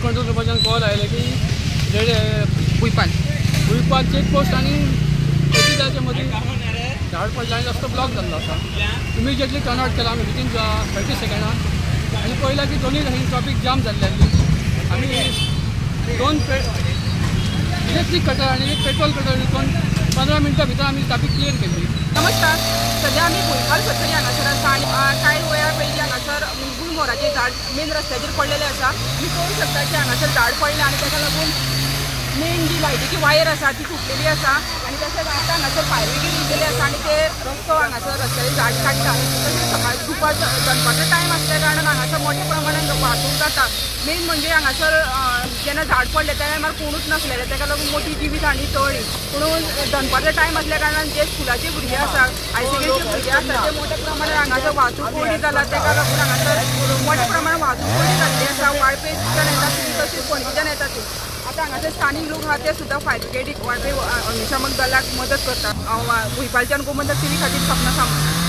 Control रुमाच्यान call आयले की रेडे भुंयपाल चेक पोस्ट आनी एटीदाच्या मदीं झाड पडलें आनी रस्तो ब्लॉक जाल्लो आसा. इमिजिएटली टर्न आवट केला आमी विथीन 30 सेकंडान आनी पळयलां की दोनूय सायडीन ट्राफीक जाम जाल्ली आसली. आमी दोन इलेक्ट्रीक कटर आनी एक पेट्रोल कटर विकून 15 मिनटां भितर आमी ट्राफीक क्लियर केल्ली. नमस्कार, सद्या आमी भुंयपाल सत्तरी हांगासर आसा आनी कांय वेळा पयलीं हांगासर गुलमोहराचें झाड मेन रस्त्याचेर पडलेलें आसा. आमी पळोवंक शकता की हांगासर झाड पडलें आनी ताका लागून मेन जी लायटीची वायर आसा ती तुटलेली आसा आनी तशेंच आतां हांगासर फायर ब्रिगेड येयलेली आसा आनी ते रस्तो हांगासर रस्त्याचेर झाड काडटा. तशेंच सकाळी दुपार दनपारचो टायम आसल्या कारणान हांगासर मोठ्या प्रमाणान वाहतूक जाता. मेन म्हणजे हांगासर जेन्ना झाड पडलें त्या टायमार कोणूच नासलेले, ताका लागून मोठी जिवीत हानी टळ्ळी. पूण दनपारचो टायम आसल्या कारणान जे स्कुलाचे भुरगे आसा, हायर सेकंडरीचे भुरगे आसा, ते मोठ्या प्रमाणान हांगासर वाहतूक कोंयडी जाला. ताका लागून हांगासर मोठ्या प्रमाणान वाहतूक कोंयडी जाल्ली आसा. वाळपेच्यान येता ती तशीच पणजेच्यान येता ती. आतां हांगासर स्थानीक लोक आहा ते सुद्दां फायर ब्रिगेडीक वाळपे अग्निशामक दलाक मदत करता. भुंयपालच्यान गोमंतक टीव्ही खातीर सपना सामंत.